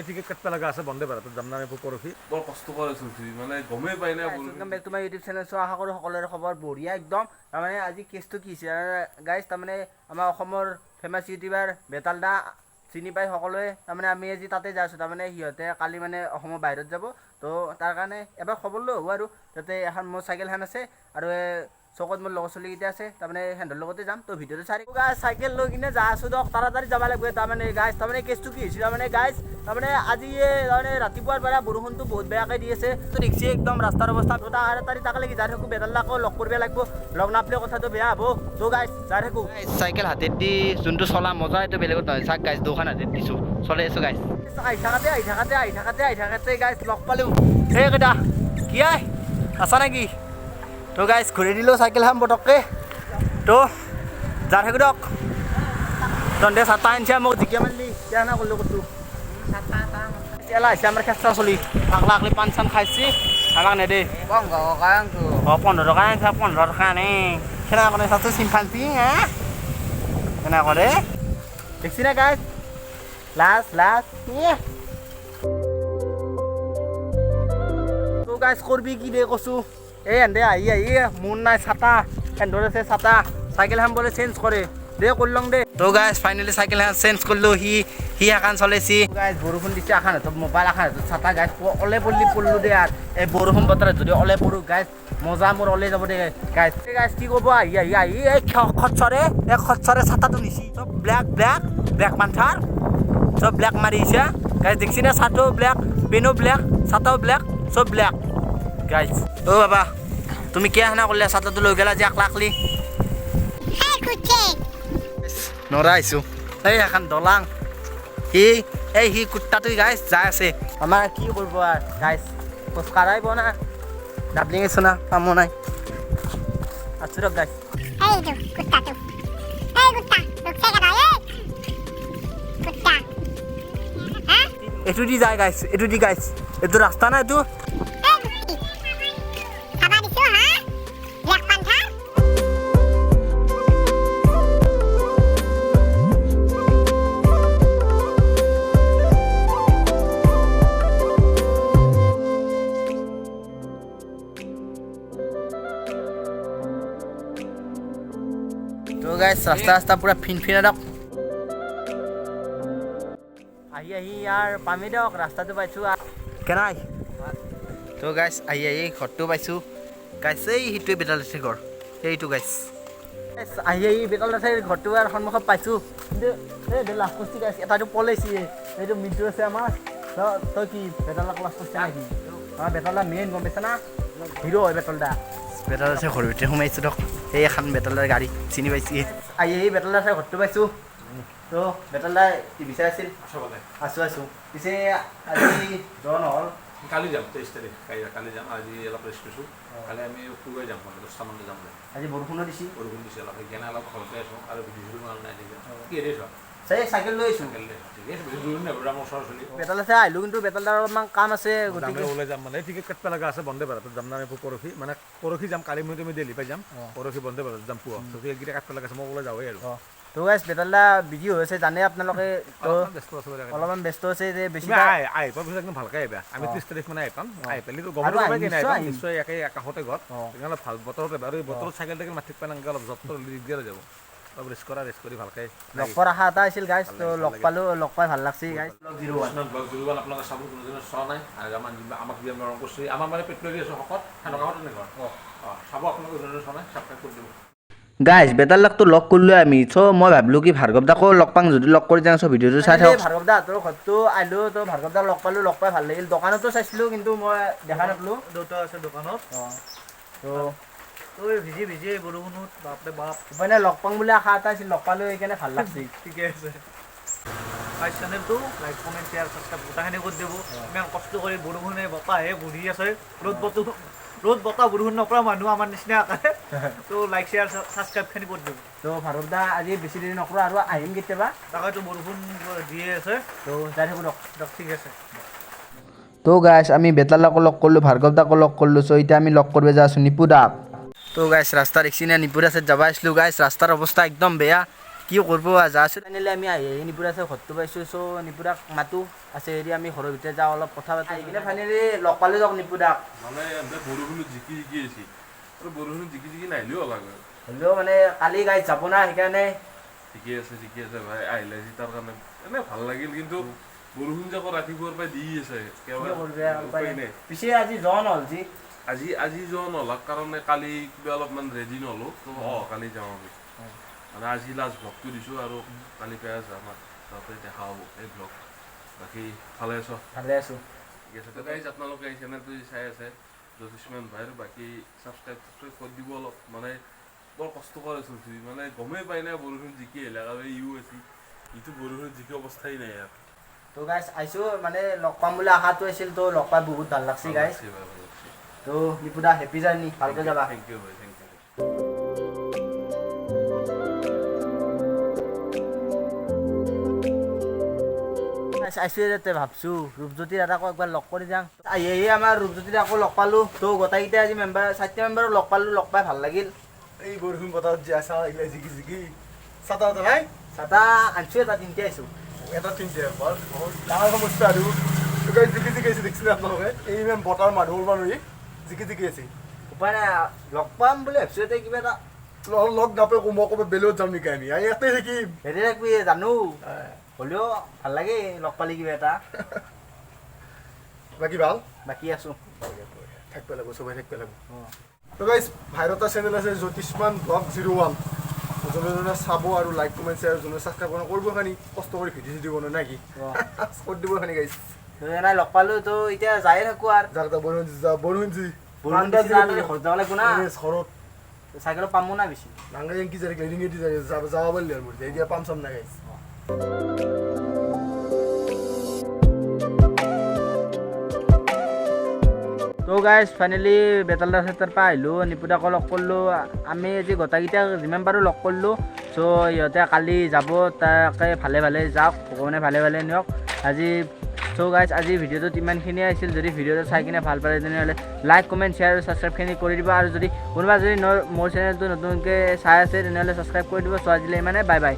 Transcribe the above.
Ticket কাটিব লগা আছে বন্দে ভাৰতত যাম না আমি পৰহি। বৰ কষ্টকৰ হৈছে, মানে গমেই পাই নাই। Welcome back to my YouTube channel. So আশা কৰোঁ সকলোৰে খবৰ বঢ়িয়া একদম। তাৰমানে আজি কেছটো কি হৈছে গাইজ, তাৰমানে আমাৰ অসমৰ ফেমাছ ইউটিউবাৰ বেতাল দা চিনি পায় সকলোৱে। তাৰমানে আমি আজি তাতে যাই আছোঁ। তাৰমানে সিহঁতে কালি মানে অসমৰ বাহিৰত যাব, তো তাৰ কাৰণে এবাৰ খবৰ লৈ আহোঁ। আৰু তাতে এখন মোৰ চাইকেলখন আছে আৰু চকত মোৰ লগৰ ছোৱালীকেইটা আছে, তাৰমানে সিহঁতৰ লগতে যাম। তো ভিডিঅ'টো চাই গাইজ, চাইকেল লৈ কিনে যাই আছোঁ দিয়ক, তাড়াতাড়ি যাব লাগিব। তাৰমানে গাইজ, তাৰমানে কেছটো কি হৈছিল, তাৰমানে গাইজ, তাৰমানে আজি তাৰমানে ৰাতিপুৱাৰ পৰা বৰষুণটো বহুত বেয়াকৈ দি আছে। তো দেখছি একদম ৰাস্তাৰ অৱস্থা। তো তাড়াতাড়ি তাকলৈকে যাই থাকোঁ, বেদাল্লাকো লগ কৰিব লাগিব, লগ নাপালে কথাটো বেয়া হ'ব। তো গাইজ যাই থাকোঁ। চাইকেল হাতেত দি যোনটো চলা মজা এইটো বেলেগত নহয়। চাওক গাইজ, দুখন হাতেত দিছোঁ, চলাই আছোঁ গাইজ। আহি থাকোঁতে আহি থাকোঁতে আহি থাকোঁতে আহি থাকোঁতে গাইজ লগ পালোঁ। এই কেইটা কি আই আছা নেকি? তো গাইজ ঘূৰি দিলোঁ চাইকেলখন পটককৈ। তো যাই থাকোঁ দিয়ক। তহঁতে ছাতা আনিছে, মোক জিকে মাৰিলি কিয় না কৰিলোঁ ক'তো এলা আহিছে। আমাৰ খেচৰা চলি আকলা আকলি পাণ চান খাইছি, আমাক নেদে। অঁ, 15 টকা আনিছে, 15 টকা আনে। কেনে কৰে চাচোন, চিম্পাঞ্চি হে কেনে কৰে দেখছি না গাইজ। লাজ লাজ। তো গাইজ কৰবি কি দে কচো, এই এন্দে আহি আহি মোৰ নাই ছাতা, এন্ধৰ আছে ছাতা। চাইকেলখন বোলে চেঞ্জ কৰে দে, কৰলং দে। তো গাইজ ফাইনেলি চাইকেলখন চেঞ্জ কৰিলোঁ, সি সি এখন চলাইছি। গাইজ বৰষুণ দিছে, এখন হাতত মোবাইল, এখন হাতত ছাতা। গাইজ অলে পৰলি পৰলোঁ দে। আৰু এই বৰষুণ বতৰত যদি অলে পৰোঁ গাইজ, মজা মোৰ অলে যাব দে গাইজ। গাইজ কি ক'ব, আহি আহি আহি এই খচ্চৰে, এই খচ্চৰে ছাতাটো নিছি। চব ব্লেক ব্লেক ব্লেক পান্থাৰ, চব ব্লেক মাৰি আহিছে গাইজ। দেখছি না, ছাতাও ব্লেক, পেনো ব্লেক, ছাতাও ব্লেক, চব ব্লেক গাইজ। অ' বাবা, তুমি কিয় সেনা কৰিলা? ছাতাটো লৈ গ'লা যে আকলা আকলি। নৰা আহিছোঁ। এই এখন দলাং, সি এই সি কুত্তাটো গাইজ যাই আছে। আমাৰ কি কৰিব আৰু গাইজ, খোজ কাঢ়াই পোৱা না, ডাবলিং আছো না, কামো নাই। আছোঁ ৰক গাইজ। এইটো দি যায় গাইজ, এইটো দি গাইজ, এইটো ৰাস্তা না এইটো। তো গাইজ ৰাস্তা ৰাস্তা পুৰা ফিন ফিনা দিয়ক। আহি আহি ইয়াৰ পামেই দিয়ক, ৰাস্তাটো পাইছোঁ কেনাই। তো গাইজ আহি আহি ঘৰটো পাইছোঁ গাইজ। এই সেইটোৱে বেতাল দাসীৰ ঘৰ, সেইটো গাইজ। আহি আহি বেতাল দাসীৰ ঘৰটো আৰু সন্মুখত পাইছোঁ, কিন্তু এই লাভ কৰিছে গাইজ, এটাটো পলাইছে। এইটো মিণ্টু আছে আমাৰ। তই কি বেতালক লাভ কৰিছে নেকি? অঁ, বেতাল দা মেইন গম পাইছা না, হিৰ' হয় বেতাল দা। বেতাল দাসীৰ ঘৰৰ ভিতৰত সোমাইছোঁ দিয়ক। এই এখন বেতাল দাৰ গাড়ী চিনি পাইছে। আহি আহি বেতাল দাসৰ ঘৰটো পাইছোঁ। তো বেতাল দাই টিভি চাই আছিল। আছোঁ আছোঁ। পিছে আজি যোৱা নহ'ল। কালি যাম, 23 তাৰিখ কালি যাম। আজি অলপ ৰেষ্ট লৈছোঁ, কালি আমি ফুৰিব যাম, 10টামানতে যাম। আজি বৰষুণো দিছে। বৰষুণ দিছে অলপ, সেইকাৰণে অলপ ঘৰতে আছোঁ আৰু ভিডিঅ' চিডিঅ' বনোৱা নাই। কি হেৰি এই চাইকেল লৈ আহিছোঁ। চাইকেল লৈ ঠিকে আছে, বেছি দূৰ নাই, আমাৰ ওচৰৰ চলি। বেতাল আছে আহিলোঁ, কিন্তু বেতাল দাৰ অলপমান কাম আছে, গতিকে ওলাই যাম। মানে টিকেট কাটিব লগা আছে বন্দে ভাৰতত যাম না আমি পৰহি, মানে পৰহি যাম। কালি মই তুমি দেলহি পাই যাম, পৰহি বন্দে ভাৰতত যাম পুৱা। টিকেট কাটিব লগা আছে, মই ওলাই যাওঁৱেই আৰু। তো গাইজ বেতাল দা বিজি হৈ আছে, জানে আপোনালোকে, তো অলপমান ব্যস্ত আছে যে বেছি। আহি পোৱাৰ পিছত একদম ভালকৈ আহিবা। আমি 30 তাৰিখ মানে আহি পাম। আহি পেলি গম পাই কিনে আহিপাম নিশ্চয়, একে কাষতে ঘৰ। সেইকাৰণে অলপ ভাল বতৰত আহিবা। আৰু এই বতৰত চাইকেল টাইকেল মাতি পাই অলপ জব দিগদাৰ হৈ যাব। অলপ ৰেষ্ট কৰা, ৰেষ্ট কৰি ভালকৈ লগ পোৱাৰ আশা এটা আছিল গাইজ, তো লগ পালোঁ, লগ পাই ভাল লাগছে গাইজ। ব্লগ 01, ব্লগ 01 আপোনালোকে চাব, কোনোদিনে চোৱা নাই। আৰু আমাৰ আমাক যি মৰম কৰিছে, আমাৰ মানে পেট লৈ আছোঁ শকত সেনেকুৱা তেনেকুৱা। অঁ, চাব আপোনালোকে, যোনে চোৱা নাই ছাবস্ক্ৰাইব কৰি দিব। গাইজ বেতাল দাকতো লগ কৰিলোঁ আমি, চ' মই ভাবিলোঁ কি ভাৰ্গৱ দাকো লগ পাওঁ, যদি লগ কৰি যাওঁ। চ' ভিডিঅ'টো চাই থাকক। ভাৰ্গৱ দাহঁতৰ ঘৰটো আহিলোঁ, তো ভাৰ্গৱ দাক লগ পালোঁ, লগ পাই ভাল লাগিল। দোকানতো চাইছিলোঁ কিন্তু মই দেখা নাপালোঁ। দেউতা আছে দোকানত। অঁ, তো ভিজি ভিজি বৰষুণত বাপৰে বাপ। উপায় নাই, লগ পাওঁ বুলি আশা এটা আছিল, লগ পালোঁ, সেইকাৰণে ভাল লাগছে। ঠিকে আছে। চেনেলটো লাইক কমেণ্ট শ্বেয়াৰ ছাবস্ক্ৰাইব গোটেইখিনি কৰি দিব। ইমান কষ্ট কৰি বৰষুণে বতাহে ঘূৰি আছে, ৰ'দ বতৰ ৰ'দ বতাহ বৰষুণ নপৰা মানুহ আমাৰ নিচিনা, তো লাইক শ্বেয়াৰ ছাবস্ক্ৰাইবখিনি কৰি দিব। তো ভাৰ্গৱ দা আজি বেছি দেৰি নকৰোঁ আৰু আহিম কেতিয়াবা। তাকেতো বৰষুণ দিয়ে আছে। তো যাই থাকোঁ দিয়ক। দিয়ক, ঠিক আছে। তো গাইজ আমি বেতালাকো লগ কৰিলোঁ, ভাৰ্গৱ দাকো লগ কৰিলোঁ। চ' এতিয়া আমি লগ কৰিব যাই আছোঁ নিপু দাক। তো গাইজ ৰাস্তা দেখছি না, নিপুৰ আছে যাব আহিছিলোঁ। গাইজ ৰাস্তাৰ অৱস্থা একদম বেয়া। কি কৰিব যা আছোঁ। ফাইনেলি আমি আহি আহি নিপুৰা আছে ঘৰটো পাইছোঁ। চ' নিপুৰাক মাতো আছে হেৰি, আমি ঘৰৰ ভিতৰত যাওঁ, অলপ কথা পাতো। আহি কিনে ফাইনেলি লগ পালোঁ যাওক নিপুদাক। মানে এহঁতে বৰষুণত জিকি জিকি আহিছে আৰু বৰষুণত জিকি জিকি নাহিলেও হ'ল আকৌ। হ'লেও মানে কালি গাইজ যাব না, সেইকাৰণে। ঠিকে আছে, ঠিকে আছে ভাই, আহিলে আজি তাৰ কাৰণে এনে ভাল লাগিল, কিন্তু বৰষুণ যে আকৌ ৰাতিপুৱাৰ পৰা দি আছে। কি কৰবি আৰু, উপায় উপায় নাই। নাই। পিছে আজি যোৱা নহ'ল যি। আজি যোৱা নহ'ল কাৰণে কালি কিবা অলপমান ৰেডি নহ'লো তো। অঁ, কালি যাওঁ আমি। মানে আজি লাষ্ট ব্লগটো দিছোঁ আৰু কালি পেয়া যাম আৰু তাতে দেখা হ'ব এই ব্লগ। বাকী ভালে আছ? ভালে আছোঁ। ঠিক আছে। তো গাইজ, আপোনালোকে এই চেনেলটো যদি চাই আছে জ্যোতিষ্মান ভাইৰ, বাকী ছাবস্ক্ৰাইব ছাবস্ক্ৰাইব কৰি দিব অলপ। মানে বৰ কষ্টকৰ আছিল তুই, মানে গমেই পাই নাই বৰষুণ জিকি আহিলে আৰু ইও আছে ইটো বৰষুণ জিকি অৱস্থাই নাই আৰু। তো গাইজ আহিছোঁ, মানে লগ পাম বুলি আশাটো আছিল, তো লগ পাই বহুত ভাল লাগছে গাইজ। ভাল লাগছে ভাই, ভাল লাগছে। তো নিপুদা, হেপী জাৰ্ণি, ভালকৈ যাবা। Thank U ভাই, thank U. আহিছোঁ ইয়াতে, ভাবছোঁ ৰূপজ্যোতি দাদাকো একবাৰ লগ কৰি যাওঁ। আহি আহি আমাৰ ৰূপজ্যোতি দাদাকো লগ পালোঁ। তো গোটেইকেইটা আজি মেম্বাৰ, চাৰিটা মেম্বাৰো লগ পালোঁ, লগ পাই ভাল লাগিল। এই বৰষুণ বতৰত যে আছা এইগিলা জিকি জিকি ছাতা এটা নাই? ছাতা আনছোঁ, এটা তিনিটা আহিছোঁ। এটা তিনিটা বৰ বহুত ডাঙৰ সমস্যা আৰু। তো গাইজ, জিকি জিকি আহিছে, দেখিছিলে আপোনালোকে, এই ইমান বতৰ মানুহ ওলবা নোৱাৰি জিকি জিকি আছে। উপায় নাই, লগ পাম বুলি ভাবছোঁ এতিয়া কিবা এটা। লগ নাপাই মই ক'ৰবাত বেলেগত যাম নেকি, আমি ইয়াতে থাকিম। হেৰি থাকবি জানো, হ'লেও ভাল লাগে লগ পালি কিবা এটা। বাকী ভাল? বাকী আছোঁ। থাকিব লাগিব, চবেই থাকিব লাগিব। তো গাইজ, ভাইৰ এটা চেনেল আছে জ্যোতিষ্মান ব্লগ 01, যোনে যোনে চাব আৰু লাইক কমেণ্ট শ্বেয়াৰ, যোনে ছাবস্ক্ৰাইব কৰিব খানি, কষ্ট কৰি ভিডিঅ' চিডিঅ' বনাই নাই কি কৰি দিব খানি গাইজ। নাই লগ পালোঁ, তো এতিয়া যায়ে থাকোঁ আৰু। যাক যা, বৰষুণ যা, বৰষুণ যি বৰষুণ দিছে না, ঘৰত যাব লাগিব না। ঘৰত চাইকেলত পামো না বেছি। নাংগা কি যায় ৰিঙি দি যায় যাব পাৰিলি আৰু মোৰ এতিয়া পাম চাম নাই গাইজ। তো গাইজ, ফাইনেলি বেতালদাৰ ক্ষেত্ৰৰ পৰা আহিলোঁ, নিপুদাকো লগ কৰিলোঁ। আমি আজি গোটেইকেইটা যিমান পাৰোঁ লগ কৰিলোঁ। চ' সিহঁতে কালি যাব, তাকে ভালে ভালে যাওক, ভগৱানে ভালে ভালে নিয়ক আজি। চ' গাইজ, আজি ভিডিঅ'টোত ইমানখিনিয়ে আছিল। যদি ভিডিঅ'টো চাই কিনে ভাল পালে তেনেহ'লে লাইক কমেণ্ট শ্বেয়াৰ আৰু ছাবস্ক্ৰাইবখিনি কৰি দিব। আৰু যদি কোনোবা যদি মোৰ চেনেলটো নতুনকৈ চাই আছে তেনেহ'লে ছাবস্ক্ৰাইব কৰি দিব। চ' আজিলৈ ইমানে, বাই বাই।